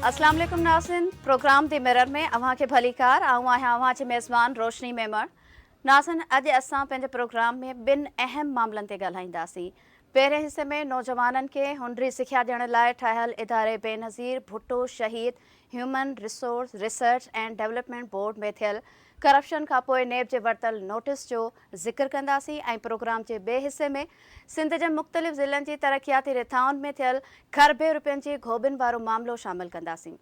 اسلام عليڪم ناظرين پروگرام the mirror ۾ اوهان کي ڀليڪار آئون آهيان اوهان جي ميزبان روشني ميمڻ ناظرين اڄ اسان پنهنجي پروگرام ۾ ٻن اهم معاملن تي ڳالهائينداسين پهرين حصي ۾ نوجوانن کي هنري سکيا ڏيڻ لاء ٺاهيل اداري بينظير ڀٽو شهيد human resource research and development board ۾ ٿيل ڪرپشن کانپوء نيب جي ورتل نوٽيس جو ذڪر ڪنداسين ۽ پروگرام جي ٻئي حصي ۾ سنڌ جي مختلف ضلعن جي ترقياتي رٿائن ۾ ٿيل کربين روپين جي گهوٻين وارو معاملو شامل ڪنداسين.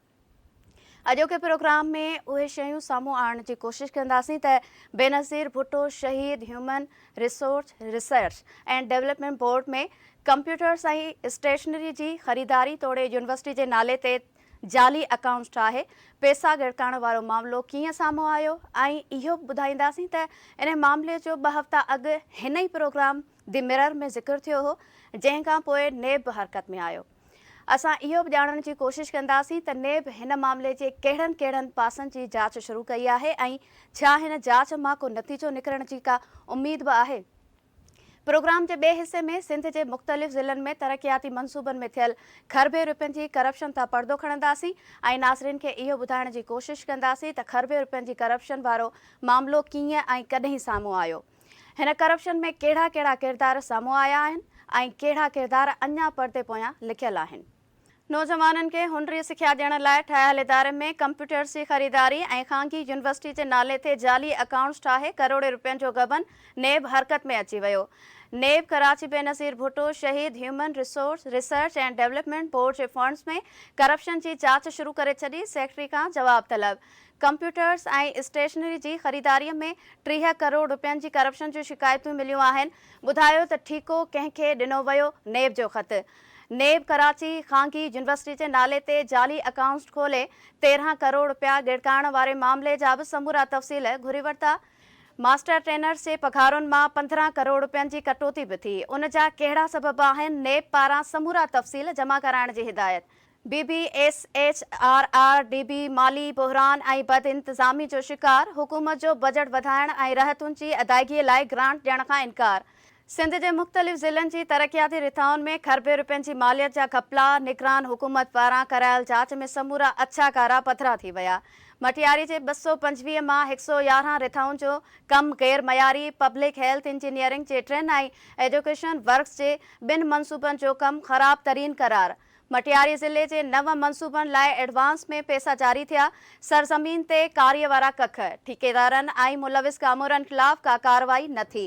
اڄوڪي پروگرام ۾ اهي شيون سامهون آڻڻ جي ڪوشش ڪنداسين ته بينظير ڀٽو شهيد human resource research and development board ۾ computers ۽ stationery جي خريداري توڙي يونيورسٽي جي نالي تي جعلي اڪائونٽس ٺاهي پئسا ڳڙڪائڻ وارو معاملو ڪيئن سامهون آيو ۽ اهو به ٻڌائينداسين ته انهي معاملي جو ٻه هفتا اڳ هن ئي پروگرام the mirror ۾ ذڪر ٿيو هو جنهن کان پوء نيب به حرڪت ۾ آيو. اسان اهو به ڄاڻڻ جي ڪوشش ڪنداسين ته نيب هن معاملي جي ڪهڙن ڪهڙن پاسن جي جاچ شروع ڪئي آهي ۽ ڇا هن جاچ مان ڪو نتيجو نڪرڻ جي ڪا اميد به آهي. پروگرام جي ٻئي حصي ۾ سنڌ جي مختلف ضلعن ۾ ترقياتي منصوبن ۾ ٿيل کربين روپين جي ڪرپشن تان پردو کڻنداسين ۽ ناظرين کي اهو ٻڌائڻ جي ڪوشش ڪنداسين ته کربين روپين جي ڪرپشن وارو معاملو ڪيئن ۽ ڪڏهن سامهون آيو، هن ڪرپشن ۾ ڪهڙا ڪهڙا ڪردار سامهون آيا آهن ۽ ڪهڙا ڪردار اڃا پردي پويان لڪيل آهن. نوجوانن کي هنري سکيا ڏيڻ لاء ٺاهيل اداري ۾ ڪمپيوٽرز جي خريداري ۽ خانگي يونيورسٽي جي نالي تي جعلي اڪائونٽس ٺاهي ڪروڙين روپين جو غبن، نيب حرڪت ۾ اچي ويو. نيب ڪراچي بينظير ڀٽو شهيد human resource research and development board جي فنڊز ۾ ڪرپشن جي جاچ شروع ڪري ڇڏي، سيڪريٽري کان جواب طلب. ڪمپيوٽرز ۽ اسٽيشنري جي خريداري ۾ 30 ڪروڙ روپين جي ڪرپشن جون شڪايتون مليون آهن، ٻڌايو ته ٺيڪو ڪنهن کي ڏنو ويو، نيب جو خط. نيب ڪراچي خانگي يونيورسٽي جي نالي تي جعلي اڪائونٽس کولي 13 ڪروڙ رپيا ڳڙڪائڻ واري معاملي جا به سمورا تفصيل گهري ورتا. ماسٽر ٽرينرز جي پگهارن مان 15 ڪروڙ رپين جي ڪٽوتي به ٿي، ان جا ڪهڙا سبب آهن، نيب پاران سمورا تفصيل جمع ڪرائڻ جي هدايت. B B S H R R D B مالي بحران ۽ بدانتظامي جو شڪار، حڪومت جو بجيٽ وڌائڻ ۽ رهتن جي ادائگي لاء گرانٽ ڏيڻ کان انڪار. سنڌ جي مختلف ضلعن جي ترقياتي رٿائن ۾ کربين روپين جي ماليت جا گهپلا، نگران حڪومت پاران ڪرايل جاچ ۾ سمورا اڇا ڪارا پڌرا ٿي ويا. مٽياري جي 225 مان 111 رٿائن جو ڪم غير معياري، پبلڪ هيلٿ انجنيئرنگ جي ٽن ۽ ايجوڪيشن ورڪس جي ٻن منصوبن جو ڪم خراب ترين قرار، مٽياري ضلعي جي نون منصوبن لاء ايڊوانس ۾ پئسا جاري ٿيا، سرزمين تي ڪاري وارا ڪک، ٺيڪيدارن ۽ ملوث ڪامورن خلاف ڪا ڪارروائي نه ٿي.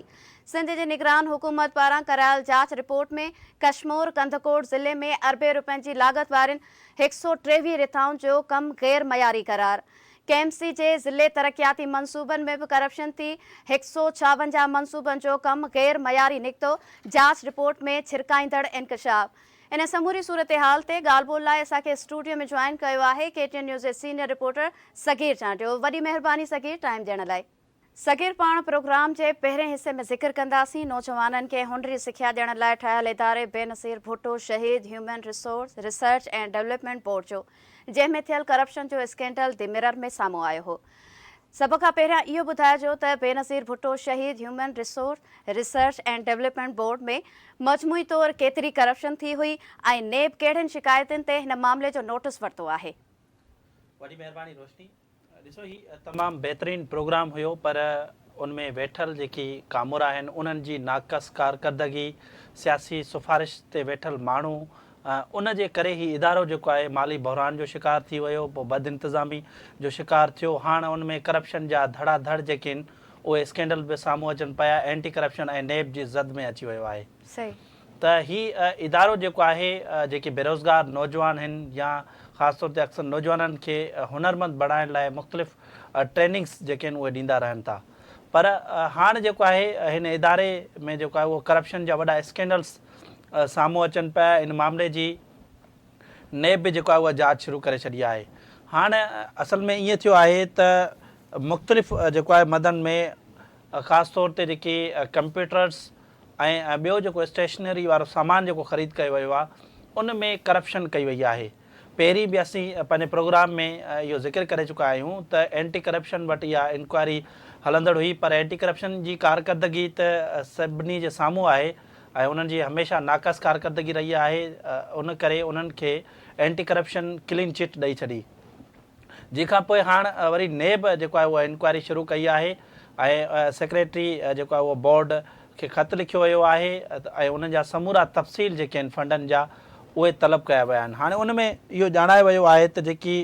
سنڌ جي نگران حڪومت پاران ڪرايل جاچ رپورٽ ۾ ڪشمور ڪنڌڪوٽ ضلعي ۾ اربين روپين جي لاڳت وارين 123 رٿائن جو ڪم غير معياري قرار. ڪي ايم سي جي ضلعي ترقياتي منصوبن ۾ به ڪرپشن ٿي، 156 منصوبن جو ڪم غير معياري نڪتو، جاچ رپورٽ ۾ ڇرڪائيندڙ انڪشاف. ان سموري صورتحال تي ڳالهه ٻولهه لاء اسان کي اسٽوڊيو ۾ جوائن ڪيو آهي ڪي ٽي اين نيوز جي سينيئر رپورٽر صغير چانڊيو وڏي مهرباني صغير ٽائيم ڏيڻ لاء. صغير پاڻ پروگرام جي پهرين حصي ۾ ذڪر ڪنداسين نوجوانن کي هنري سکيا ڏيڻ لاء ٺاهيل اداري بينظير ڀٽو شهيد human resource research and development board جو جنهن ۾ ٿيل ڪرپشن جو اسڪينڊل the mirror ۾ سامهون آيو هو سڀ کان پهريان اهو ٻڌائجو ته بينظير ڀٽو شهيد human resource research and development board ۾ مجموعي طور ڪيتري ڪرپشن ٿي هئي ۽ نيب ڪهڙين شڪايتن تي هن معاملي جو نوٽس ورتو آهي. وڏي مهرباني روشني. ڏسو هي تمام بهترين پروگرام هيو پر ان ۾ ويٺل جيڪي ڪامورا آهن انهن جي ناقص ڪارڪردگي سياسي سفارش تي ويٺل ماڻهو ان جي ڪري هي ادارو جيڪو آهي مالي بحران جو شڪار ٿي ويو پوء بدانتظامي جو شڪار ٿيو هاڻ ان ۾ ڪرپشن جا ڌڙا ڌڙ جيڪي آهن اهي اسڪينڊل به سامهون اچن پيا اينٽي ڪرپشن ۽ نيب جي زد ۾ اچي ويو آهي ته هي ادارو جيڪو آهي جيڪي بيروزگار نوجوان آهن يا خاص طور تي اڪثر نوجوانن کي هنرمند بڻائڻ لاء مختلف ٽريننگس جيڪي آهن اهي ڏيندا رهن ٿا پر هاڻ جيڪو آهي هن اداري ۾ جيڪو آهي اهو ڪرپشن جا وڏا اسڪينڊلس سامهون اچن پيا ان معاملي جي نيب به جيڪو آهي اها جاچ شروع ڪري ڇڏي آهي هاڻ اصل ۾ ائين ٿيو آهي ته مختلف جيڪو آهي مدن ۾ خاص طور تي جيڪي ڪمپيوٽرس ۽ ٻيو جيڪو اسٽيشنري وارو سامان جيڪو خريد ڪيو ويو آهي ان ۾ ڪرپشن ڪئي وئي آهي پهرين به اسين پنهنجي پروگرام ۾ اهو ذڪر ڪري چڪا آهيون ته اينٽي ڪرپشن وٽ اها انڪوائري هلندڙ هئي پر اينٽي ڪرپشن جي ڪارڪردگي ته سڀني جي سامهون آهي. ۽ انهن جي هميشه ناقص ڪارڪردگي رهي آهي ان ڪري انهن کي اينٽي ڪرپشن ڪلين چٽ ڏئي ڇڏي. جنهن کان پوء هاڻ وري نيب جيڪو آهي اها انڪوائري شروع ڪئي آهي ۽ سيڪريٽري جيڪو آهي اهو بورڊ کي خط لکيو ويو آهي ۽ انهن جا سمورا تفصيل جيڪي آهن فنڊن جا اهي طلب ڪيا ويا آهن هاڻي ان ۾ اهو ڄاڻايو ويو آهي ته جيڪي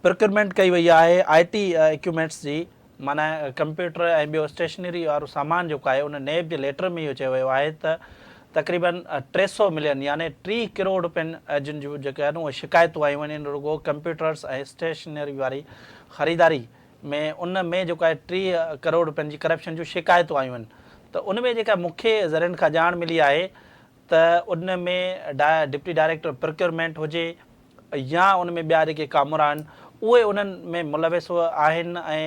پروڪيورمينٽ ڪئي وئي آهي آء ٽي اڪيوپمينٽس جي معنيٰ ڪمپيوٽر ۽ ٻيو اسٽيشنري وارو سامان جيڪو آهي ان نيب جي ليٽر ۾ اهو چيو ويو آهي ته تقريبن 300 ملين يعني 30 ڪروڙ روپين جن جون جيڪي آهن اهي شڪايتون آيون آهن رڳو ڪمپيوٽرز ۽ اسٽيشنري واري خريداري ۾ ان ۾ جيڪو آهي 30 ڪروڙ روپين جي ڪرپشن جون شڪايتون آيون آهن ته ان ۾ جيڪا مون کي ذريعن کان ڄاڻ ملي آهي ته ان ۾ ڊپٽي ڊائريڪٽر پروڪيورمينٽ هجي يا ان ۾ ٻيا جيڪي ڪامورا آهن اهي انهن ۾ ملوث آهن ۽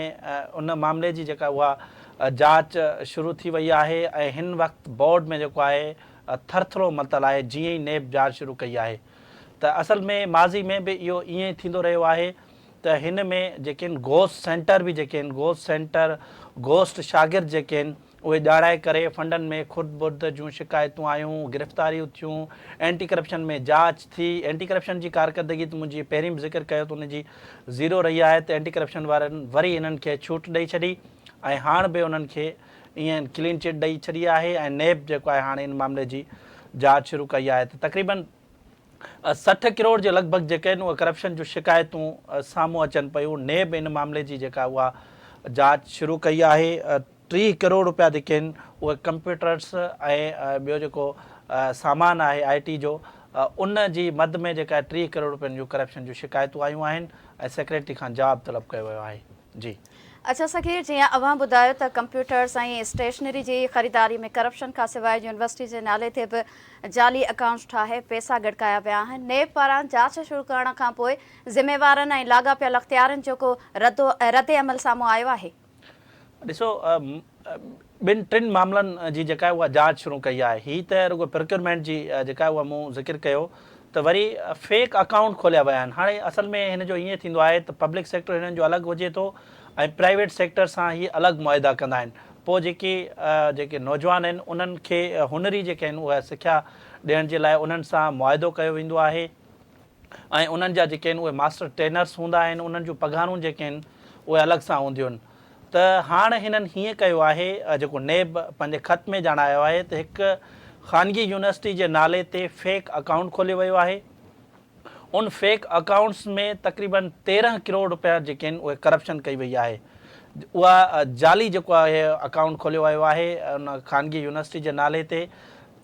ان معاملي جي جيڪا اها جاچ شروع ٿي وئي آهي ۽ هن وقت بورڊ ۾ جيڪو آهي ٿرٿلو متل آهي جيئن ئي نيب جاچ شروع ڪئي آهي ته اصل ۾ ماضي ۾ به اهو ائين ئي ٿيندو رهيو آهي ته هن ۾ جيڪي آهن گوسٽ سينٽر به جيڪي آهن گوسٽ سينٽر گوسٽ شاگرد جيڪي آهن اهي ڄاڻائي ڪري فنڊن ۾ خرد برد جون شڪايتون آيون، گرفتاريون ٿيون، اينٽي ڪرپشن ۾ جاچ ٿي، اينٽي ڪرپشن جي ڪارڪردگي ته مون جيئن پهرين به ذڪر ڪيو ته ان جي زيرو رهي آهي ته اينٽي ڪرپشن وارن وري هنن کي ڇوٽ ڏئي ڇڏي ۽ هاڻ به انهن کي ائين ڪلين چٽ ڏئي ڇڏي آهي ۽ نيب جيڪو آهي هاڻي ان معاملي جي جاچ شروع ڪئي آهي ته تقريبن 60 ڪروڙ جي لڳ ڀڳ جيڪي آهن اهي ڪرپشن جون شڪايتون سامهون اچن پيون، نيب ان معاملي جي جيڪا اها جاچ شروع ڪئي آهي، 30 ڪروڙ رپيا جيڪي آهن اهي ڪمپيوٽرس ۽ ٻيو جيڪو سامان آهي آء ٽي جو ان جي مد ۾ جيڪا آهي 30 ڪروڙ رپين جون ڪرپشن جون شڪايتون آيون آهن ۽ سيڪريٽري کان جواب طلب ڪيو ويو آهي جي. اڇا صغير جيئن اوهان ٻڌايو ته ڪمپيوٽرز ۽ اسٽيشنري جي خريداري ۾ ڪرپشن کانسواء يونيورسٽي جي نالي تي به جعلي اڪائونٽس ٺاهي پئسا ڳڙڪايا ويا آهن، نيب پاران جاچ شروع ڪرڻ کانپوء ذميوارن ۽ لاڳاپيل اختيارين جو ڪو رد عمل سامهون آيو آهي؟ ڏسو ٻن ٽن معاملن جي جيڪا اها جاچ شروع ڪئي آهي هي ته رڳو پروڪيورمينٽ جي جيڪا اها مون ذڪر ڪيو ته وري فيڪ اڪائونٽ کوليا ويا آهن هاڻي اصل ۾ هن جو ائين ٿيندو آهي ته پبلڪ سيڪٽر هنن جو الڳ هجي ٿو ۽ پرائيويٽ سيڪٽر سان هي الڳ معاهدا ڪندا آهن پوء جيڪي جيڪي نوجوان آهن انهن کي هنري جيڪي آهن اها سکيا ڏيڻ جي لاء انهن سان معاهدو ڪيو ويندو آهي ۽ انهن جا جيڪي آهن اهي ماسٽر ٽرينرس هوندا آهن انهن جون پگهارون جيڪي آهن اهي الڳ سان هونديون آهن ته هاڻ هنن هيئن ڪيو آهي جيڪو نيب پنهنجي خط ۾ ڄاڻايو آهي ته هڪ خانگي يونيورسٽي جي نالي تي فيڪ اڪائونٽ کوليو ويو آهي ان فيڪ اڪائونٽس ۾ تقريبن 13 ڪروڙ رپيا جيڪي آهن اهي ڪرپشن ڪئي وئي آهي اها جعلي جيڪو آهي اڪائونٽ کوليو ويو آهي ان خانگي يونيورسٽي جي نالي تي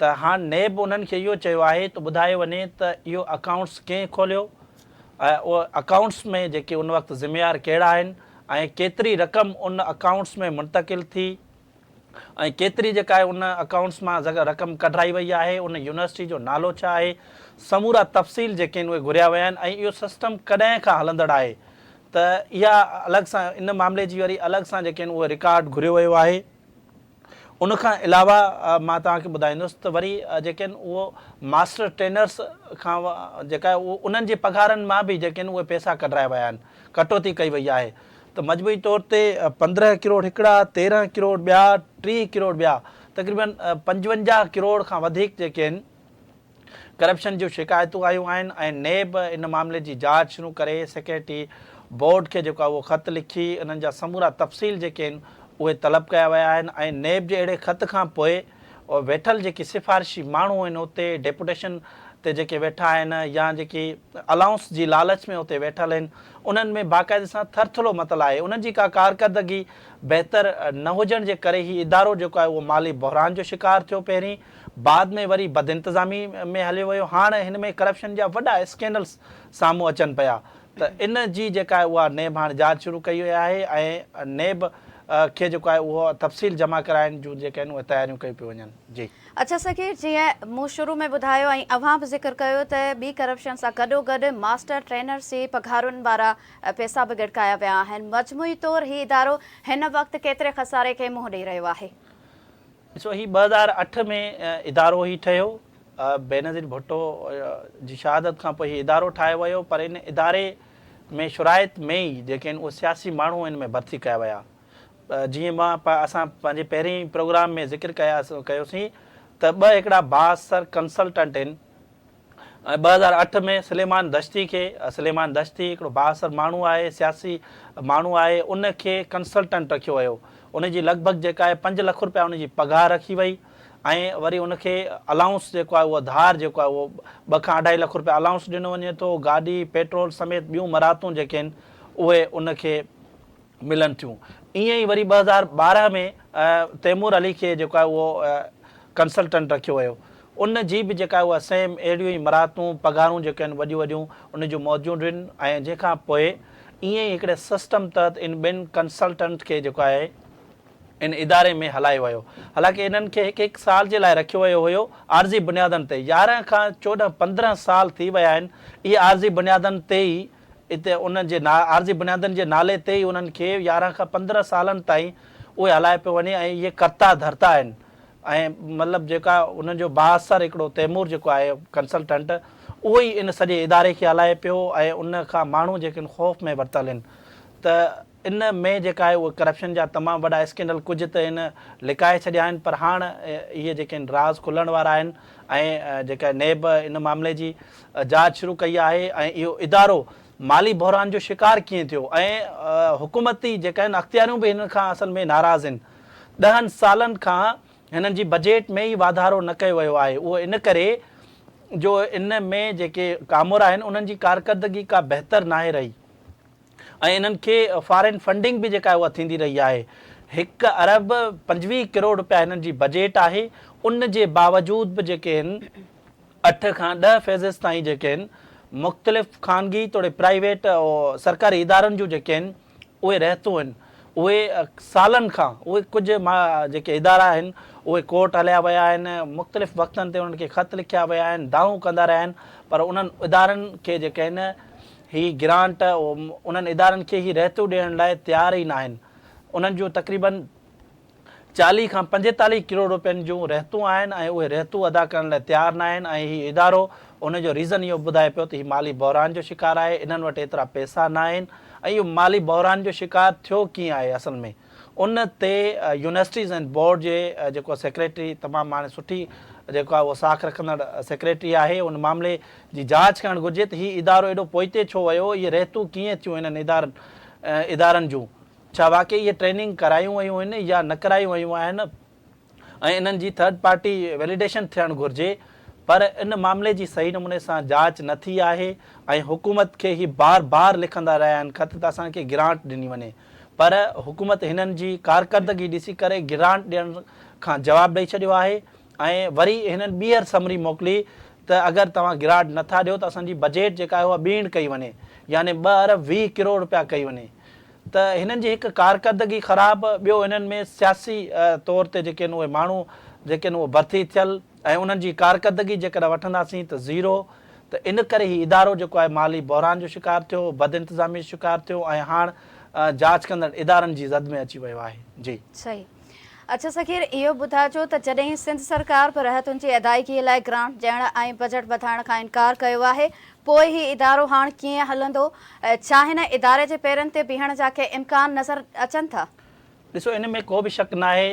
ته هاڻ نيب انهن کي اهو چيو آهي ته ٻڌايو وڃي ته اهو اڪائونٽس ڪنهن کوليو ۽ اهو اڪائونٽس ۾ جيڪي ان وقت ذميوار ڪهڙا آهن ۽ ڪيتري رقم ان اڪائونٽس ۾ منتقل ٿي ۽ ڪيتري جيڪا آهي ان اڪائونٽس مان رقم ڪڍرائي وئي آهي ان يونيورسٽي جو نالو ڇا آهي سمورا تفصيل جيڪي آهن اهي گهريا ويا آهن ۽ اهو سسٽم ڪڏهن کان هلندڙ آهي ته اها الڳ سان ان معاملي جي وري الڳ سان جيڪي آهن اهي رڪارڊ گهريو ويو آهي. ان کان علاوه مان توهان کي ٻڌائيندس ته وري جيڪي آهن اهو ماسٽر ٽرينرس کان جيڪا آهي اهو انهن جي پگهارن مان به جيڪي آهن اهي پئسا ڪڍرايا ويا آهن ڪٽوتي ڪئي وئي آهي ته مجموعي طور تي 15 ڪروڙ هڪڙا 13 ڪروڙ ٻيا 30 ڪروڙ ٻيا تقريبن 55 ڪروڙ کان وڌيڪ جيڪي آهن ڪرپشن جون شڪايتون آيون آهن ۽ نيب ان معاملي جي جاچ شروع ڪري سيڪريٽري بورڊ کي جيڪو آهي اهو خط لکي انهن جا سمورا تفصيل جيڪي آهن اهي طلب ڪيا ويا آهن ۽ نيب جي اهڙي خط کان پوء ويٺل جيڪي سفارشي ماڻهو آهن اتي ڊيپوٽيشن تي جيڪي ويٺا آهن يا جيڪي الائونس جي لالچ ۾ اتي ويٺل آهن انهن ۾ باقاعدي سان ٿرٿلو متل آهي انهن جي ڪا ڪارڪردگي بهتر نه هجڻ جي ڪري هي ادارو جيڪو آهي اهو مالي بحران جو شڪار ٿيو پهرين بعد ۾ وري بدانتظامي ۾ هليو ويو، هاڻ هن ۾ ڪرپشن جا وڏا اسڪينڊلز سامهون اچن پيا ته ان جي جيڪا آهي اها نيب هاڻ جاچ شروع ڪئي وئي آهي ۽ نيب کي جيڪو آهي اهو تفصيل جمع ڪرائڻ جون جيڪي آهن اهي تياريون ڪيون پيون وڃن. جي. اڇا صغير جيئن مون شروع ۾ ٻڌايو ۽ اوهان به ذڪر ڪيو ته ٻي ڪرپشن سان گڏوگڏ ماسٽر ٽرينرز جي پگهارن وارا پئسا به ڳڙڪايا ويا آهن مجموعي طور هي ادارو هن وقت ڪيتري خساري کي منهن ڏئي رهيو آهي؟ ڏسو هي 2008 ۾ ادارو هي ٺهيو، بينظير ڀٽو جي شهادت کان پوء هي ادارو ٺاهيو ويو پر ان اداري ۾ شرائط ۾ ئي جيڪي آهن اهي سياسي ماڻهو ان ۾ ڀرتي ڪيا ويا. جيئن مان اسان پنهنجي پهرين پروگرام ۾ ذڪر ڪيوسين ته ٻه هڪڙا بااثر ڪنسلٽنٽ آهن ۽ 2008 ۾ سليمان دشتي کي، سليمان دشتي هڪڙو بااثر ماڻهو آهي، سياسي ماڻهو آهي، ان کي ڪنسلٽنٽ رکيو ويو. ان جي لڳ ڀڳ جيڪا آهي پنج لک روپيا ان جي پگهار رکي وئي ۽ وري ان کي الائونس جيڪو آهي اهو ڌار جيڪو آهي اهو ٻه کان اڍائي لک روپيا الائونس ڏنو وڃي ٿو، گاڏي، پيٽرول سميت ٻيون مراعتون جيڪي آهن اهي ان کي ملن ٿيون. ائين ئي وري 2012 ۾ تيمور علي کي جيڪو آهي اهو ڪنسلٽنٽ رکيو ويو. ان جي به جيڪا آهي اها سيم اهڙيون ئي مراعتون، پگهارون جيڪي آهن وڏيون وڏيون ان جون موجود آهن ۽ جنهن کان پوء ائين ئي هڪڙي سسٽم تحت ان ٻن ڪنسلٽنٽ کي جيڪو آهي ان اداري ۾ هلايو ويو. حالانڪه انهن کي هڪ هڪ سال جي لاء رکيو ويو هيو عارضي بنيادن تي 11 کان 14 15 سال ٿي ويا آهن اهي عارضي بنيادن تي ئي اتي انهن جي عارضي بنيادن جي نالي تي ئي انهن کي 11 کان 15 سالن تائين اهي هلايو پيو وڃي ۽ اهي ڪرتا ڌرتا آهن ۽ مطلب جيڪا انهن جو بااثر هڪڙو تيمور جيڪو آهي ڪنسلٽنٽ اهو ئي ان سڄي اداري کي هلائي پيو ۽ ان کان ماڻهو جيڪي آهن خوف ۾ ورتل آهن ته ان ۾ جيڪا آهي اهي ڪرپشن جا تمام وڏا اسڪينڊل ڪجهه ته هن لڪائي ڇڏيا آهن پر هاڻ اهي جيڪي آهن راز کلڻ وارا آهن ۽ جيڪا نيب ان معاملي جي جاچ شروع ڪئي آهي ۽ اهو ادارو مالي بحران جو شڪار ڪيئن ٿيو ۽ حڪومتي جيڪا آهن اختياريون به هنن کان اصل ۾ ناراض آهن ڏهن سالن کان هنن جي بجيٽ ۾ ئي واڌارو نه ڪيو ويو آهي اهو ان ڪري جو ان ۾ جيڪي ڪامورا آهن انهن جي ڪارڪردگي ڪا بهتر ناهي رهي. ۽ انهن کي فارين فنڊنگ به جيڪا آهي اها ٿيندي رهي آهي. هڪ ارب 25 ڪروڙ رپيا هنن جي بجيٽ آهي ان جي باوجود به جيڪي آهن اٺ کان ڏهه فيزز تائين جيڪي آهن مختلف خانگي توڙي پرائيويٽ سرڪاري ادارن جون جيڪي آهن اهي رهتون آهن اهي سالن کان اهي ڪجهه جيڪي ادارا آهن اهي ڪورٽ هليا ويا آهن مختلف وقتن تي انهن کي خط لکيا ويا آهن دانهون ڪندا رهيا آهن پر انهن ادارن کي جيڪي آهن هي گرانٽ انهن ادارن کي هي رهتون ڏيڻ لاء تيار ئي ناهن. انهن جون تقريبن 40 کان 45 ڪروڙ روپين جون رهتون آهن ۽ اهي رهتون ادا ڪرڻ لاء تيار ناهن ۽ هي ادارو ان جو ريزن اهو ٻڌائي پيو ته هي مالي بحران جو شڪار آهي انهن وٽ ايترا پئسا ناهن ۽ اهو مالي بحران جو شڪار ٿيو ڪيئن آهي اصل ۾ ان تي يونيورسٽيز اينڊ بورڊ جي جيڪو سيڪريٽري تمام هاڻي سٺي جيڪو آهي اهو ساک رکندڙ سيڪريٽري آهي ان معاملي جي جاچ ڪرڻ گهرجي ته هي ادارو ايڏو پوئتي ڇو ويو اهي رهتون ڪيئن ٿيون هنن ادارن ادارن جون ڇا واقعي اهي ٽريننگ ڪرايون ويون آهن يا نه ڪرايون ويون آهن ۽ انهن جي ٿرڊ پارٽي ويليڊيشن ٿيڻ گهرجي پر ان معاملي جي صحيح نموني سان جاچ نه ٿي آهي ۽ حڪومت کي هي بار بار لکندا رهيا آهن خط ته اسان کي گرانٽ ڏني وڃي پر حڪومت هنن جي ڪارڪردگي ڏسي ڪري گرانٽ ڏيڻ کان جواب ڏئي ڇڏيو آهي ۽ وري هنن ٻيهر سمري موڪلي ته اگر توهان گرانٽ نه ٿا ڏيو ته اسان جي بجيٽ جيڪا آهي اها ٻيڻ ڪئي وڃي يعني ٻه ارب 20 ڪروڙ رپيا ڪئي وڃي ته هنن جي هڪ ڪارڪردگي خراب ٻيو هنن ۾ سياسي طور تي جيڪي آهن اهي ماڻهو جيڪي آهن اهي ڀرتي ٿيل ۽ انهن جي ڪارڪردگي جيڪڏهن وٺنداسين ته زيرو ته ان ڪري هي ادارو جيڪو آهي مالي بحران جو شڪار ٿيو، بدانتظامي جو شڪار ٿيو ۽ هاڻ جاچ ڪندڙ ادارن جي زد ۾ اچي ويو آهي. جي. صحيح. اڇا سخير اهو ٻڌائجو ته جڏهن سنڌ سرڪار به رهتن جي ادائيگي لاء گرانٽ ڏيڻ ۽ بجيٽ وڌائڻ کان انڪار ڪيو آهي پوء هي ادارو هاڻ ڪيئن هلندو؟ ڇا هن اداري جي پيرن تي بيهڻ جا ڪي امڪان نظر اچن ٿا؟ ڏسو ان ۾ ڪو به شڪ ناهي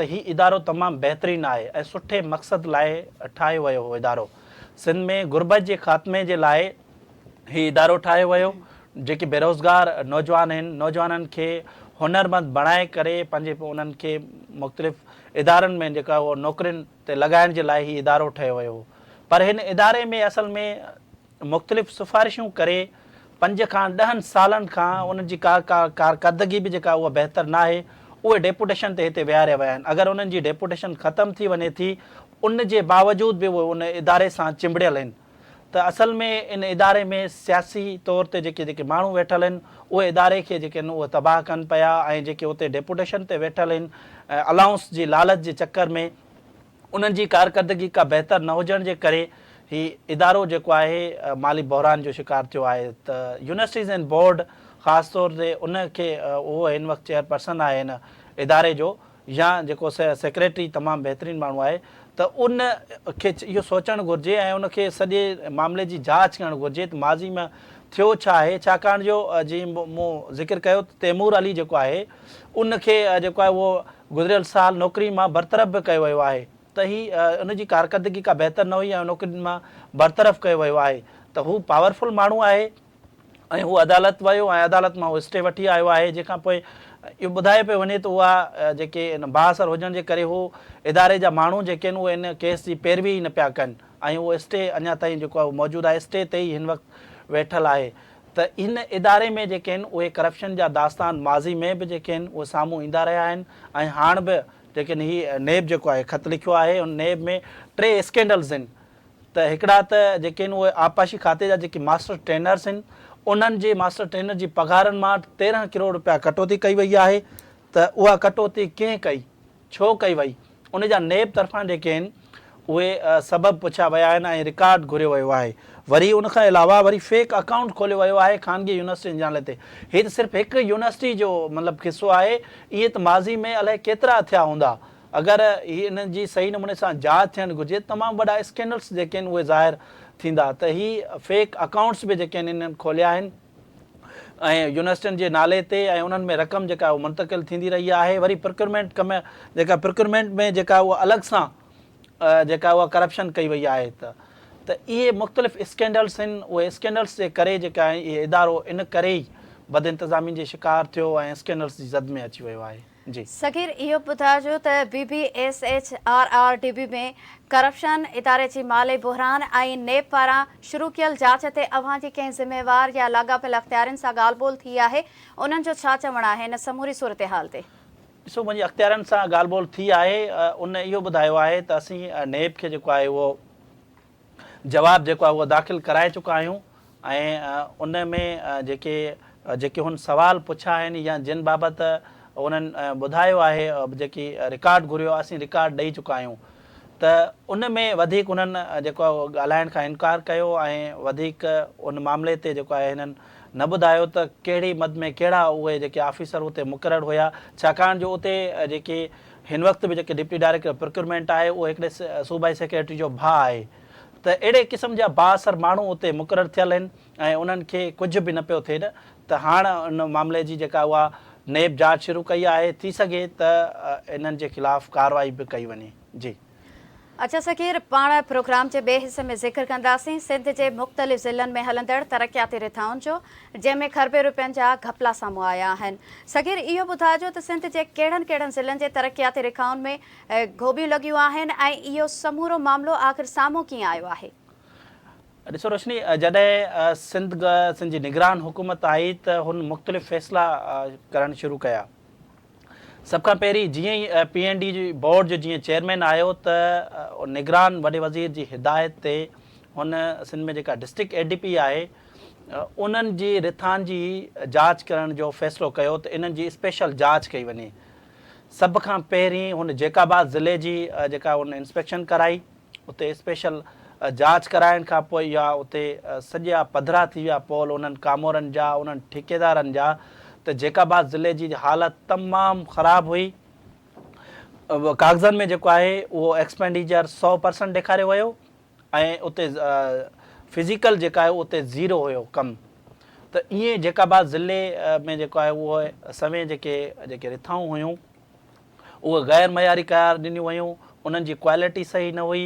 ته هي ادارو تمام بهترين آهي ۽ سٺي مقصد لاء ٺاهيو ويو هو ادارو سنڌ ۾ غربت جي خاتمي جي لاء هي ادارو ٺاهيو ويو جيڪي بيروزگار نوجوان آهن نوجوانن کي هنرمند بڻائي ڪري پنهنجي انهن کي مختلف ادارن ۾ جيڪا اهو نوڪرين تي لڳائڻ جي لاء هي ادارو ٺهيو ويو هو پر هن اداري ۾ اصل ۾ مختلف سفارشون ڪري پنج کان ڏهن سالن کان انهن جي ڪا ڪارڪردگي به جيڪا اها بهتر ناهي اهي ڊيپوٽيشن تي هتي ويهاريا ويا آهن اگر انهن جي ڊيپوٽيشن ختم ٿي وڃي ٿي ان جي باوجود به اهي ان اداري سان چنبڙيل آهن ته اصل ۾ ان اداري ۾ سياسي طور تي جيڪي جيڪي ماڻهو ويٺل آهن اهي اداري کي جيڪي آهن اهي تباهه ڪن پيا ۽ جيڪي اتي ڊيپوٽيشن تي ويٺل آهن الائونس جي لالچ جي چڪر ۾ انهن جي ڪارڪردگي ڪا بهتر نه هجڻ جي ڪري هي ادارو جيڪو آهي مالي بحران جو شڪار ٿيو آهي ته يونيورسٽيز اينڊ بورڊ خاص طور تي ان کي اهو هن وقت چيئرپرسن آهي هن اداري جو يا جيڪو سيڪريٽري تمام بهترين ماڻهو آهي ته ان کي اهو سوچڻ گهرجي ۽ ان کي سڄي معاملي جي جاچ ڪرڻ گهرجي ته ماضي ۾ ٿيو ڇا آهي ڇاڪاڻ جو جيئن مون ذڪر ڪيو ته تيمور علي جيڪو آهي ان کي جيڪو آهي اهو گذريل سال نوڪري مان برطرف به ڪيو ويو آهي. ته هي ان جي ڪارڪردگي ڪا بهتر نه هئي ۽ نوڪرين مان برطرف ڪيو ويو آهي ته هو پاورفل ماڻهو آهي ۽ هو عدالت ويو ۽ عدالت مان هو اسٽي وٺي آيو آهي جنهن کان پوء اهو ٻڌايو پيو وڃي ته اها جيڪي ان بااثر هجڻ جي ڪري هو اداري جا ماڻهو جيڪي آهن اهي ان ڪيس جي پيروي ئي نه پيا ڪن ۽ اهو اسٽي اڃا تائين جيڪو آهي موجود آهي اسٽي تي ئي هن وقت ويٺل آهي ته هن اداري ۾ جيڪي آهن اهي ڪرپشن جا داستان ماضي ۾ به جيڪي آهن اهي سامهون ايندا رهيا آهن ۽ هاڻ به جيڪي آهن هي نيب جيڪو آهي خط لکيو آهي ان نيب ۾ ٽي اسڪينڊلز آهن ته هڪڙا ته جيڪي آهن اهي آبپاشي کاتي جا جيڪي ماسٽر ٽرينرس آهن انهن جي ماسٽر ٽرينر جي پگهارن مان 13 ڪروڙ رپيا ڪٽوتي ڪئي وئي آهي ته اها ڪٽوتي ڪنهن ڪئي ڇو ڪئي وئي ان جا نيب طرفان جيڪي آهن اهي سبب پڇيا ويا آهن ۽ رڪارڊ گهريو ويو آهي وري ان کان علاوه وري فيڪ اڪائونٽ کوليو ويو آهي خانگي يونيورسٽين جي نالي تي هي ته صرف هڪ يونيورسٽي جو مطلب قصو آهي ائين ته ماضي ۾ الائي ڪيترا ٿيا هوندا اگر هي انهن جي صحيح نموني سان جاچ ٿيڻ گهرجي تمام وڏا اسڪينڊلس جيڪي آهن اهي ظاهر ٿيندا ته هي فيڪ اڪائونٽس به جيڪي آهن انهن کوليا آهن ۽ يونيورسٽين جي نالي تي ۽ انهن ۾ رقم جيڪا اهو منتقل ٿيندي رهي آهي وري پروڪيورمينٽ ڪم جيڪا پروڪيورمينٽ ۾ جيڪا اهو الڳ سان جيڪا اها ڪرپشن ڪئي وئي آهي ته ته اهي مختلف اسڪينڊلس آهن اهي اسڪينڊلس جي ڪري جيڪا اهي ادارو ان ڪري ئي بدانتظامي جي شڪار ٿيو ۽ اسڪينڊلس جي زد ۾ اچي ويو آهي. جي. صغير اهو به ٻڌائجو ته B B S H R R D B ۾ corruption, اداري جي مالي بحران ۽ نيب پاران شروع ڪيل جاچ تي اوهان جي ڪنهن ذميوار يا لاڳاپيل اختيارين سان ڳالهه ٻولهه ٿي آهي، انهن جو ڇا چوڻ آهي ان سموري صورتحال تي؟ ڏسو منهنجي اختيارين سان ڳالهه ٻولهه ٿي آهي، ان اهو ٻڌايو آهي ته اسين نيب کي جيڪو آهي اهو جواب جيڪو آهي اهو داخل ڪرائي چڪا آهيون ۽ ان ۾ جيڪي جيڪي هن سوال پڇيا آهن يا جن بابت انهن ٻڌايو آهي جيڪي رڪارڊ گهريو آهي اسين رڪارڊ ڏئي چڪا آهيون ته ان ۾ وڌيڪ انهن جيڪو آهي ڳالهائڻ کان انڪار ڪيو ۽ وڌيڪ ان معاملي تي جيڪو آهي هنن نه ٻڌايو ته ڪهڙي مد ۾ ڪهڙا اهي جيڪي آفيسر اتي مقرر هيا ڇاڪاڻ جو اتي جيڪي هن وقت به جيڪي ڊپٽي ڊائريڪٽر پروڪيورمينٽ آهي اهو هڪڙي صوبائي سيڪريٽري جو ڀاء آهي ته اهڙي قسم جا بااثر ماڻهو اتي مقرر ٿيل آهن ۽ انهن کي ڪجهه به نه پيو ٿئي ته هاڻ ان معاملي جي جيڪا اها نيب جاچ شروع ڪئي آهي ٿي سگهي ته انهن جي خلاف ڪارروائي به ڪئي وڃي جي. اچا سکير پاڻ پروگرام جي ٻئي حصي ۾ ذڪر ڪنداسين سنڌ جي مختلف ضلعن ۾ هلندڙ ترقياتي رٿائن جو جنهن ۾ کربين روپين جا گهپلا سامهون آيا آهن. سکير اهو ٻڌائجو ته سنڌ جي ڪهڙن ڪهڙن ضلعن جي ترقياتي رکائن ۾ گهوٻيون لڳيون آهن ۽ اهو سمورو معاملو آخر سامهون ڪيئن آيو آهي؟ ڏسو روشني جڏهن سنڌ سنڌ جي نگران حڪومت آئي ته هن مختلف فيصلا ڪرڻ شروع ڪيا. سڀ کان پهرين جيئن ئي پي اين ڊي جي بورڊ جو جيئن چيئرمين آيو ته نگران وڏي وزير جي هدايت تي هن سنڌ ۾ جيڪا ڊسٽرڪٽ اي ڊي پي آهي انهن جي رٿان جي جاچ ڪرڻ جو فيصلو ڪيو ته انهن جي اسپيشل جاچ ڪئي وڃي سڀ کان پهرين هن جيڪب آباد ضلعي جي جيڪا هن انسپيڪشن ڪرائي اتي اسپيشل جاچ ڪرائڻ کان پوء اها اتي سڄا پڌرا ٿي ويا پول انهن ڪامورن جا انهن ٺيڪيدارن جا ته جيڪب آباد ضلعي جي حالت تمام خراب هئي ڪاغذن ۾ جيڪو آهي اهو ايڪسپينڊيچر 100% ڏيکاريو ويو ۽ اتي فزيڪل جيڪا آهي اتي زيرو هيو ڪم ته ائين جيڪب آباد ضلعي ۾ جيڪو آهي اهو سوين جيڪي جيڪي رٿائون هيون اهي غير معياري قرار ڏنيون ويون، انهن جي ڪوالٽي صحيح نه هئي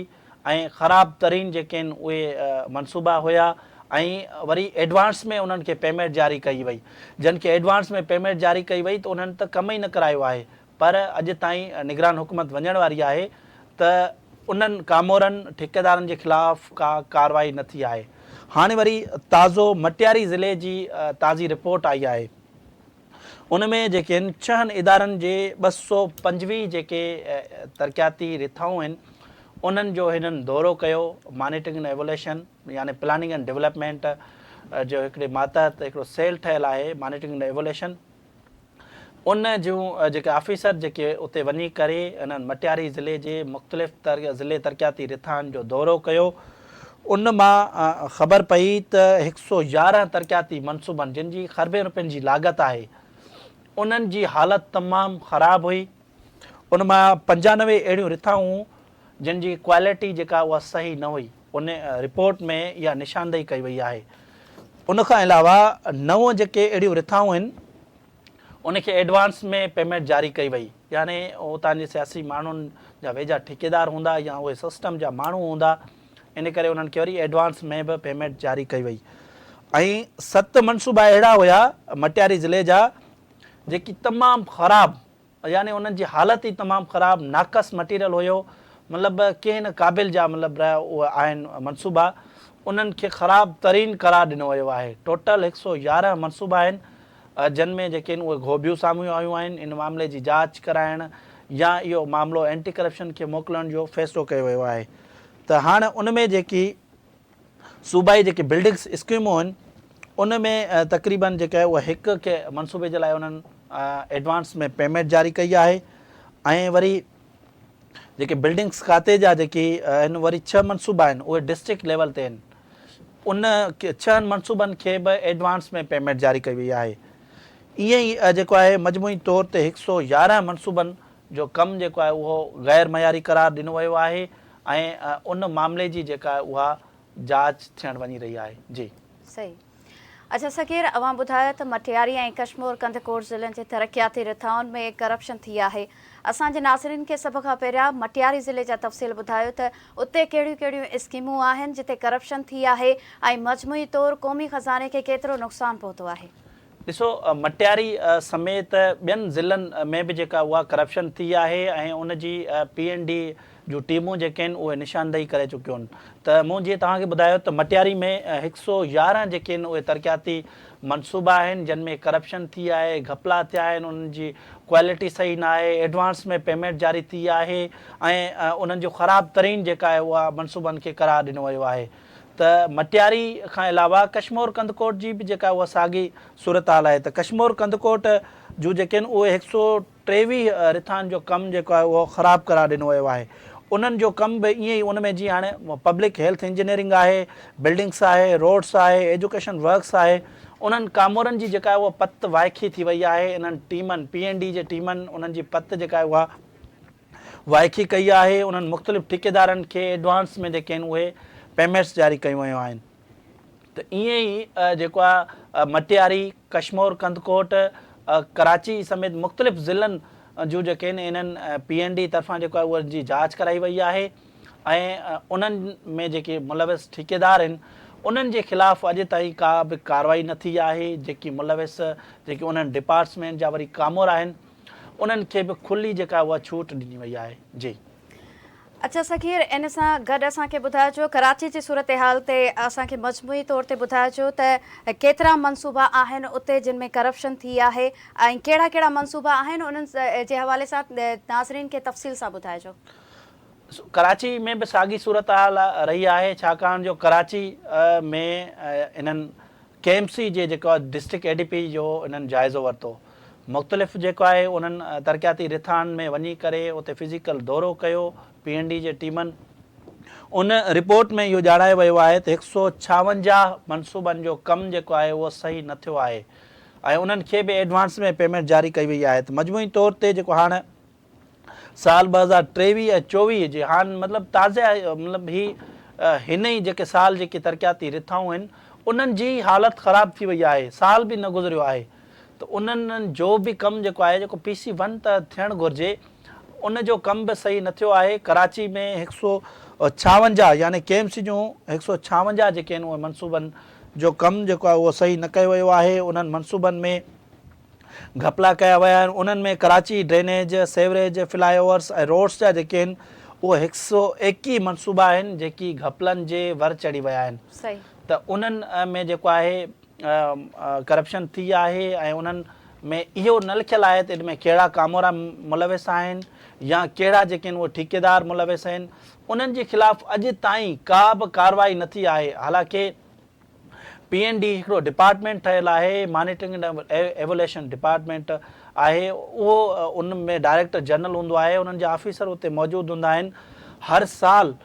۽ خراب ترين جيڪي آهن اهي منصوبا هيا ۽ وري ايڊوانس ۾ انهن کي پيمينٽ جاري ڪئي وئي، جن کي ايڊوانس ۾ پيمينٽ جاري ڪئي وئي ته انهن ته ڪم ئي نه ڪرايو آهي پر اڄ تائين نگران حڪومت وڃڻ واري آهي ته انهن ڪامورن ٺيڪيدارن جي خلاف ڪا ڪارروائي نه ٿي آهي. هاڻي وري تازو مٽياري ضلعي جي تازي رپورٽ آئي آهي. ان ۾ جيڪي آهن ڇهن ادارن جي 225 جيڪي ترقياتي رٿائون آهن انهن جو هنن دورو ڪيو مانيٽرنگ اينڊ ايوليشن يعني پلاننگ اينڊ ڊولپمينٽ جو هڪڙي ماتحت هڪڙو سيل ٺهيل آهي مانيٽرنگ اينڊ ايوليشن ان جون جيڪي آفيسر جيڪي اتي وڃي ڪري انهن مٽياري ضلعي جي مختلف ضلعي ترقياتي رٿائن جو دورو ڪيو ان مان خبر پئي ته 111 ترقياتي منصوبن جن جي خربين روپين جي لاڳت آهي انهن جي حالت تمام خراب هئي ان مان 95 اهڙيون رٿائون جن جي ڪوالٽي جيڪا اها صحيح نه هئي ان رپورٽ ۾ اها نشاندهي ڪئي وئي آهي ان کان علاوه نو جيڪي اهڙيون رٿائون آهن. ان کي ايڊوانس ۾ پيمينٽ جاري ڪئي وئي يعني اتان جي سياسي ماڻهن جا ويجها ٺيڪيدار هوندا يا اهي سسٽم جا ماڻهو هوندا ان ڪري انهن کي وري ايڊوانس ۾ به پيمينٽ جاري ڪئي وئي ۽ ست منصوبا اهڙا هيا مٽياري ضلعي جا جيڪي تمام خراب يعني انهن جي حالت ئي تمام خراب ناقص مٽيريل هيو مطلب ڪنهن نه قابل جا مطلب اهي آهن منصوبا انهن کي خراب ترين قرار ڏنو ويو آهي ٽوٽل هڪ سو 11 منصوبا آهن جن ۾ جيڪي آهن اهي گهوٻيون سامهون آيون آهن ان معاملي جي جاچ ڪرائڻ يا اهو معاملو اينٽي ڪرپشن کي موڪلڻ جو فيصلو ڪيو ويو آهي ته هاڻ ان ۾ جيڪي صوبائي جيڪي بلڊنگس اسڪيمون آهن ان ۾ تقريبن جيڪا آهي اها هڪ کي منصوبي جي لاء انهن ايڊوانس ۾ پيمينٽ جاري ڪئي آهي ۽ وري جيڪي بلڊنگس کاتي جا جيڪي آهن وري ڇهه منصوبا آهن اهي ڊسٽرڪٽ ليول تي آهن ان ڇهن منصوبن کي به ايڊوانس ۾ پيمينٽ جاري ڪئي وئي آهي ائين ئي جيڪو آهي مجموعي طور تي هڪ سو 11 منصوبن جو ڪم جيڪو آهي اهو غير معياري قرار ڏنو ويو آهي ۽ ان معاملي جي جيڪا آهي اها جاچ ٿيڻ وڃي رهي آهي. جي. صحيح. اڇا صغير اوهان ٻڌايو ته مٽياري ۽ ڪشمور ڪنڌڪوٽ ضلعن جي ترقياتي رٿائن ۾ ڪرپشن ٿي آهي. اسان جي ناظرين کي سڀ کان پهريان مٽياري ضلعي جا تفصيل ٻڌايو ته اتي ڪهڙيون ڪهڙيون اسڪيمون آهن جتي ڪرپشن ٿي آهي ۽ مجموعي طور قومي خزاني کي ڪيترو نقصان پهتو آهي. ڏسو مٽياري سميت ٻين ضلعن ۾ به جيڪا اها ڪرپشن ٿي آهي ۽ ان جي پي اين ڊي جون ٽيمون جيڪي آهن اهي نشاندهي ڪري چڪيون آهن ته مون جيئن توهان کي ٻڌايو ته مٽياري ۾ هڪ سو 11 جيڪي آهن اهي ترقياتي منصوبا آهن جن ۾ ڪرپشن ٿي آهي گهپلا ٿيا آهن انهن جي ڪوالٽي صحيح نه آهي ايڊوانس ۾ پيمينٽ جاري ٿي آهي ۽ انهن جو خراب ترين جيڪا آهي اها منصوبن کي قرار ڏنو ويو آهي ته مٽياري کان علاوه ڪشمور ڪنڌڪوٽ جي به جيڪا اها ساڳي صورتحال آهي ته ڪشمور ڪنڌڪوٽ جون جيڪي آهن اهي هڪ سو 23 رٿائن جو ڪم جيڪو آهي اهو خراب قرار ڏنو ويو آهي انهن جو ڪم به ائين ئي ان ۾ جيئن هاڻي پبلڪ هيلٿ انجنيئرنگ آهي بلڊنگس آهي روڊس آهي ايجوڪيشن ورڪس آهي انهن ڪامورن جي جيڪا آهي اها پت وائکي ٿي وئي آهي انهن ٽيمن پي اين ڊي جي ٽيمن انهن جي پت جيڪا آهي اها وائکي ڪئي آهي، انهن مختلف ٺيڪيدارن کي ايڊوانس ۾ جيڪي آهن اهي پيمينٽس جاري ڪيون ويون آهن ته ائين ئي جيڪو آهي مٽياري، ڪشمور، ڪنڌڪوٽ، ڪراچي سميت مختلف ضلعن جون جيڪي آهن انهن پي اين ڊي طرفان جيڪو آهي انهن جي جاچ ڪرائي وئي آهي ۽ انهن ۾ جيڪي ملوث ٺيڪيدار آهن انهن جي خلاف اڄ تائين ڪا به ڪارروائي نه ٿي آهي جيڪي ملوث جيڪي انهن ڊپارٽسمينٽ جا وري ڪامورا آهن انهن کي به کلي جيڪا اها ڇوٽ ڏني وئي آهي. جي. اڇا سخير ان سان گڏ اسان کي ٻڌائجو ڪراچي جي صورتحال تي اسان کي مجموعي طور تي ٻڌائجو ته ڪيترا منصوبا آهن اتي جن ۾ ڪرپشن ٿي آهي ۽ ڪهڙا ڪهڙا منصوبا آهن انهن جي حوالي سان ناظرين کي تفصيل سان ٻڌائجو. ڪراچي ۾ به ساڳي صورتحال رهي آهي ڇاڪاڻ جو ڪراچي ۾ انهن ڪي ايم سي جي جيڪو آهي ڊسٽرڪٽ اي ڊي پي جو انهن جائزو ورتو مختلف جيڪو آهي انهن ترقياتي رٿائن ۾ وڃي ڪري اتي فزيڪل دورو ڪيو پي اين ڊي جي ٽيمن ان رپورٽ ۾ اهو ڄاڻايو ويو آهي ته هڪ سو 56 منصوبن جو ڪم جيڪو آهي اهو صحيح نه ٿيو آهي ۽ انهن کي به ايڊوانس ۾ پيمينٽ جاري ڪئي وئي آهي ته مجموعي طور تي جيڪو هاڻ سال 2023 ۽ 24 جي هاڻ مطلب تازه مطلب هي هن ئي جيڪي سال جيڪي ترقياتي رٿائون آهن انهن جي حالت خراب ٿي وئي آهي سال به نه گذريو آهي ته انهن جو به ڪم جيڪو آهي جيڪو پي سي ون ته ٿيڻ گهرجي ان جو ڪم به صحيح نه ٿيو آهي ڪراچي ۾ هڪ سو 56 يعني ڪي ايم سي جون هڪ سو 56 جيڪي آهن اهي منصوبن جو ڪم جيڪو آهي اهو صحيح نه ڪيو ويو آهي انهن منصوبن ۾ گهپلا ڪيا ويا آهن انهن ۾ Karachi drainage, sewerage, flyovers ۽ roads جا جيڪي آهن اهي هڪ سو 21 منصوبا آهن جيڪي گهپلن جي ور چڙهي ويا آهن ته انهن ۾ جيڪو آهي ڪرپشن ٿي آهي ۽ انهن ۾ اهو نه لکيل آهي ته ان ۾ ڪهڙا ڪامورا ملوث آهن يا ڪهڙا جيڪي آهن اهي ٺيڪيدار ملوث آهن انهن جي خلاف اڄ تائين ڪا به ڪارروائي نه ٿي آهي حالانڪه پي اين ڊي هڪڙو ڊپارٽمينٽ ٺهيل آهي مانيٽرنگ اينڊ ايوليشن ڊپارٽمينٽ آهي اهو ان ۾ ڊائريڪٽر جنرل هوندو آهي انهن جا آفيسر اتي موجود هوندا آهن هر سال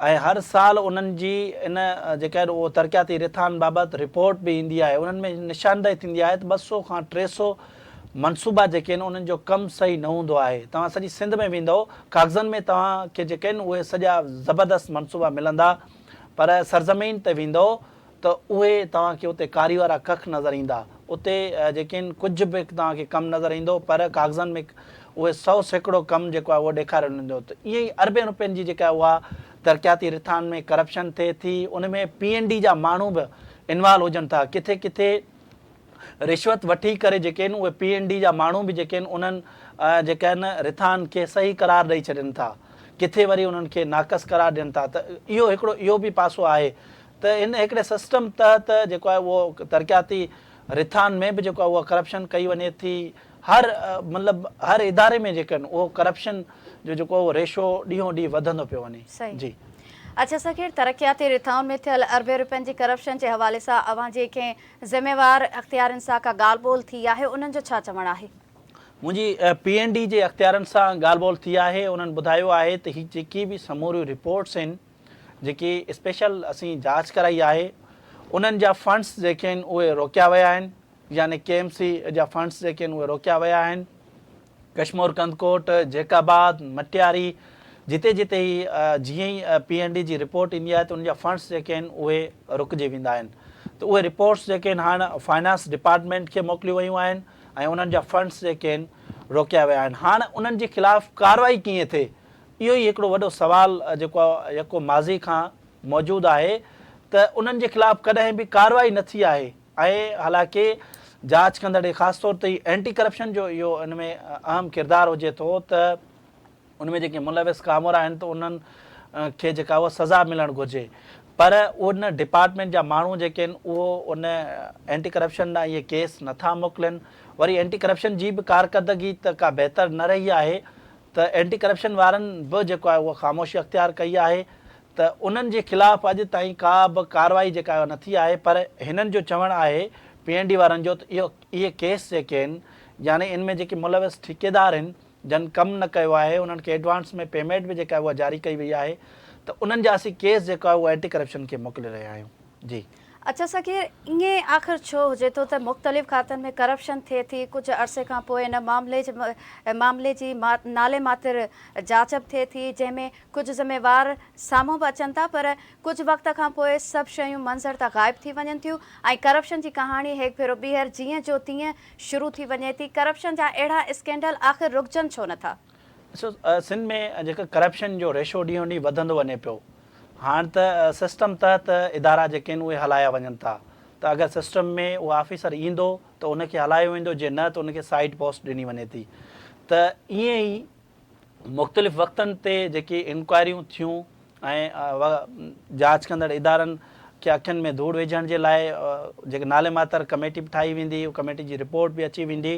۽ هر سال انهن جي ان جيڪا آهن اهو ترقياتي رٿائن بابت رپورٽ به ايندي آهي انهن ۾ نشاندهي ٿيندي آهي ته 200 کان 300 منصوبا جيڪي آهن انهن جو ڪم صحيح نه هوندو آهي توهان سڄي سنڌ ۾ ويندؤ ڪاغذن ۾ توهان کي جيڪي آهن اهي سڄا زبردست منصوبا ملندا پر سرزمين تي ويندؤ ته اهي توهان کي اتي ڪاري وارا ڪک نظر ايندا. اتي جيڪي آهن ڪجهه به توهان کي ڪم نظر ايندو پر ڪاغذن ۾ اهي 100% ڪم جيڪو آهي اهو ڏيکاريو ويندو ته ائين ئي اربين روپين جي جيڪا اها ترقياتي رٿائن ۾ ڪرپشن ٿئي ٿي ان ۾ پي اين ڊي جا ماڻهو به انوالو هجن ٿا ڪٿي ڪٿي رشوت وٺي ڪري جيڪي آهن اهي پي اين ڊي جا ماڻهو به جيڪي آهن انهن جيڪا آهن رٿائن کي صحيح قرار ڏئي ڇڏين ٿا ڪٿي وري انهن کي ناقص قرار ڏين ٿا ته اهو هڪڙو اهو به پاسو آهي ته ان هڪڙي سسٽم تحت جيڪو آهي اهو ترقياتي رٿائن ۾ به جيڪو آهي اها ڪرپشن ڪئي وڃي ٿي هر مطلب هر اداري ۾ جيڪي آهن اهو ڪرپشن جو جيڪو اهو ريشو ڏينهون ڏينهن وڌندو پيو وڃي جي. اڇا سخير ترقياتي رٿائن ۾ ٿيل اربين روپين جي ڪرپشن جي حوالي سان اوهان جي ڪنهن ذميوار اختيارين سان ڪا ڳالهه ٻولهه ٿي آهي انهن جو ڇا چوڻ آهي؟ منهنجي پي اين ڊي جي اختيارن سان ڳالهه ٻولهه ٿي آهي انهن ٻڌايو آهي ته هي جيڪي به سموريون رپورٽس آهن جيڪي اسپيشل اسين جاچ ڪرائي آهي انهن جا فنڊس جيڪي آهن اهي روڪيا ويا آهن يعني ڪي ايم سي جا فنڊس جيڪي آهن اهي روڪيا ويا آهن ڪشمور ڪنڌڪوٽ جيڪب آباد مٽياري جتي جتي هي جيئن ئي پي اين ڊي جي رپورٽ ايندي آهي ته ان جا فنڊس جيڪي آهن اهي رڪجي ويندا آهن ته اهي رپورٽس جيڪي آهن هاڻ فائنانس ڊپارٽمينٽ کي موڪليون ويون آهن ۽ انهن جا فنڊس جيڪي آهن روڪيا ويا آهن هاڻ انهن جي خلاف ڪارروائي ڪيئن ٿئي اهو ئي هڪڙو وڏو سوال جيڪو يڪو ماضي کان موجود آهي ته انهن جي خلاف ڪڏهن به ڪارروائي نه ٿي آهي ۽ حالانڪه جاچ ڪندڙ خاص طور تي اينٽي ڪرپشن جو اهو ان ۾ اهم ڪردار هجي ٿو ته ان ۾ جيڪي ملوث ڪامورا آهن ته انهن کي جيڪا اها سزا ملڻ گهرجي پر ان ڊپارٽمينٽ جا ماڻهو جيڪي آهن اهو ان اينٽي ڪرپشن ڏانهن اهي ڪيس نٿا موڪلين وري اينٽي ڪرپشن جي به ڪارڪردگي ته ڪا بهتر نه رهي آهي ته اينٽي ڪرپشن وارن به جيڪو آهي اهو خاموشي اختيار ڪئي آهي ته انهن جي خلاف اڄ تائين ڪا به ڪارروائي جيڪا آهي نه ٿي آهي پر هنن جو چوڻ آهي پي اين ڊي وارن جو ته اهو اهي ڪيس جيڪي آهن يعني ان ۾ جيڪي ملوث ٺيڪيدار آهن جن ڪم نه ڪيو آهي انهن کي ايڊوانس ۾ پيمينٽ به جيڪا آهي اها جاري ڪئي وئي آهي ته انهن جا اسين ڪيس جيڪو آهي اهو اينٽي ڪرپشن کي موڪلي رهيا آهيون جي. اڇا سخير ائين آخر ڇو هجي ٿو ته مختلف کاتن ۾ ڪرپشن ٿئي ٿي ڪجهه عرصي کان پوء ان معاملي جي معاملي جي نالي ماتر جاچ به ٿئي ٿي جنهن ۾ ڪجهه ذميوار سامهون به اچن ٿا پر ڪجهه وقت کان پوء سڀ شيون منظر تان غائب ٿي وڃن ٿيون ۽ ڪرپشن جي ڪهاڻي هڪ ڀيرو ٻيهر جيئن جو تيئن شروع ٿي وڃي ٿي ڪرپشن جا اهڙا اسڪينڊل آخر رڪجن ڇو نٿا؟ ڏسو سنڌ ۾ جيڪا ڪرپشن جو ريشو ڏينهون ڏينهن وڌندو وڃي پيو هاڻ ته سسٽم تحت ادارا جيڪي آهن اهي هلايا وڃن ٿا ته اگر سسٽم ۾ اهو آفيسر ايندو ته ان کي هلايو ويندو جي نه ته ان کي سائيڊ پوسٽ ڏني وڃي ٿي ته ائين ئي مختلف وقتن تي جيڪي انڪوائريون ٿيون ۽ جاچ ڪندڙ ادارن کي اکين ۾ ڌوڙ وجهڻ جي لاء جيڪي نالي ماتر ڪميٽي به ٺاهي ويندي ڪميٽي جي رپورٽ به اچي ويندي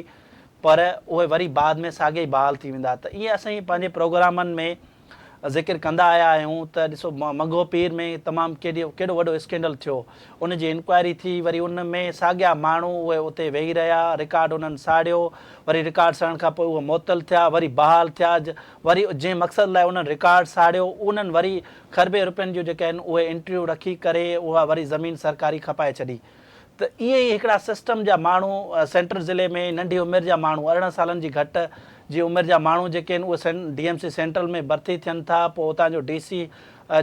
پر اهي وري بعد ۾ ساڳي ئي بحال ٿي ويندا ته ائين اسين پنهنجي پروگرامن ۾ ذڪر ڪندا آيا آهيون ته ڏسو منگهو پير ۾ تمام ڪيڏي ڪيڏو وڏو اسڪينڊل ٿيو ان جي انڪوائري ٿي وري ان ۾ ساڳيا ماڻهو اهي اتي ويهي رهيا رڪارڊ انهن ساڙيو وري رڪارڊ سڙڻ کان پوء اهي معطل ٿيا وري بحال ٿيا وري جنهن مقصد لاء انهن رڪارڊ ساڙيو انهن وري کربين روپين جون جيڪي آهن اهي انٽريون رکي ڪري اها وري زمين سرڪاري کپائي ڇڏي ته ائين ئي هڪڙا سسٽم جا ماڻهو سينٽرل ضلعي ۾ ننڍي عمر جا ماڻهو 18 سالن جي گهٽ جي عمر جا ماڻهو جيڪي آهن اهي ڊي ايم سي سينٽرل ۾ ڀرتي ٿين ٿا پوء اتان جو ڊي سي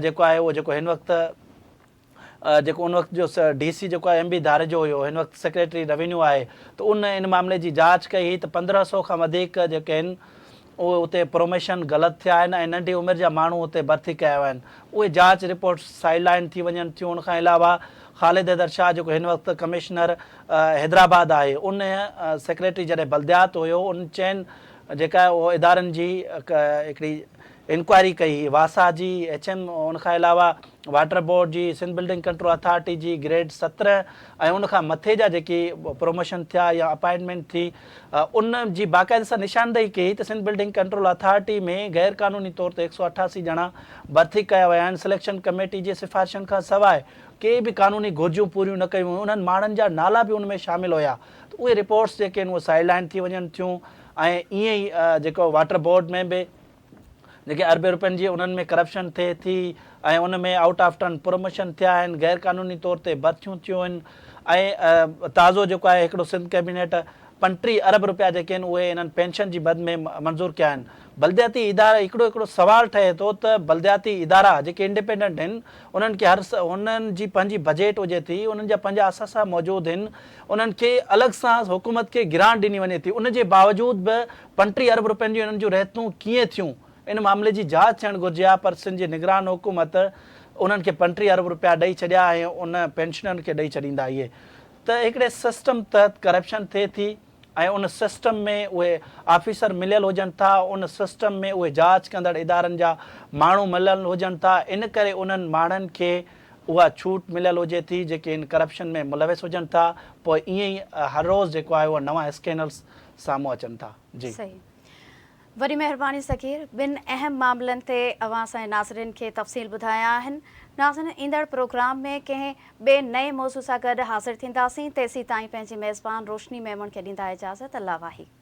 جيڪو آهي اهو جيڪو هن وقت جيڪو ان وقت جو ڊي سي جيڪو آهي ايم بي ڌاريجو هيو هن وقت سيڪريٽري روينيو آهي ته ان ان معاملي جي جاچ ڪئي هئي ته 1500 کان وڌيڪ جيڪي آهن اهي اتي پروميشن غلط ٿيا آهن ۽ ننڍي عمر جا ماڻهو اتي ڀرتي ڪيا ويا آهن اهي جاچ رپورٽس سائيڊ لائن ٿي وڃن ٿيون ان کان علاوه خالد حيدر شاهه جيڪو هن وقت ڪمشنر حيدرآباد آهي ان سيڪريٽري جڏهن بلديات هيو ان چئن جيڪا اهو ادارن جي هڪڙي انڪوائري ڪئي هئي واسا جي ايڇ ايم ان کان علاوه واٽر بورڊ جي سنڌ بلڊنگ ڪنٽرول اٿارٽي جي گريڊ 17 ۽ ان کان مٿي جا جيڪي پروموشن ٿيا يا اپائنٽمينٽ ٿي ان جي باقاعدي سان نشاندهي ڪئي ته سنڌ بلڊنگ ڪنٽرول اٿارٽي ۾ غير قانوني طور تي 188 ڄڻا ڀرتي ڪيا ويا آهن سليڪشن ڪميٽي جي سفارشن کان سواء ڪي به قانوني گهرجون پوريون نه ڪيون ويون انهن ماڻهن جا نالا به ان ۾ شامل هيا ته اهي رپورٽس جيڪي آهن اهي سائيڊ لائن ٿي وڃن ٿيون ۽ ائين ئي جيڪو واٽر بورڊ ۾ به جيڪي اربين روپين جي انهن ۾ ڪرپشن ٿئي ٿي ۽ ان ۾ آئوٽ آف ٽرن پروموشن ٿيا آهن غير قانوني طور تي ڀرتيون ٿيون آهن ۽ تازو جيڪو آهي هڪڙو سنڌ ڪيبينيٽ 35 ارب رپيا جيڪي آهن اهي انهن پينشن جي مد ۾ منظور ڪيا آهن. بلدياتي ادارا هڪڙو هڪڙو سوال ٺهي ٿو ته بلدياتي ادارا جيڪي انڊيپينڊنٽ آهن انهن کي هر انهن جي پنهنجي بجيٽ هجي ٿي انهن جا پنهنجا اثاثا موجود آهن انهن کي الڳ سان حڪومت کي گرانٽ ڏني وڃي ٿي ان جي باوجود به 35 ارب رپين جون انهن جون رهتون ڪيئن ٿيون ان معاملي جي جاچ ٿيڻ گهرجي ها پر سنڌ جي نگران حڪومت انهن کي 35 ارب رپيا ڏئي ڇڏيا ۽ ان پينشنرن کي ڏئي ڇڏيندا اهي ته هڪڙي سسٽم تحت ڪرپشن ٿئي ٿي ۽ ان سسٽم ۾ اهي آفيسر مليل هجن ٿا، ان سسٽم ۾ اهي جاچ ڪندڙ ادارن جا ماڻهو مليل هجن ٿا، ان ڪري انهن ماڻهن کي اها ڇوٽ مليل هجي ٿي جيڪي ان ڪرپشن ۾ ملوث هجن ٿا، پوء ائين ئي هر روز جيڪو آهي اهو نوان اسڪينلز سامهون اچن ٿا. جي. صحيح. وڏي مهرباني صغير ٻن اهم معاملن تي اوهان اسان جي ناظرين کي تفصيل ٻڌايا آهن. ناظرين ايندڙ پروگرام ۾ ڪنهن ٻئي نئين موضوع سان گڏ حاضر ٿينداسين تيسين تائين پنهنجي ميزبان روشني ميمڻ کي ڏيندا اجازت الله واهي.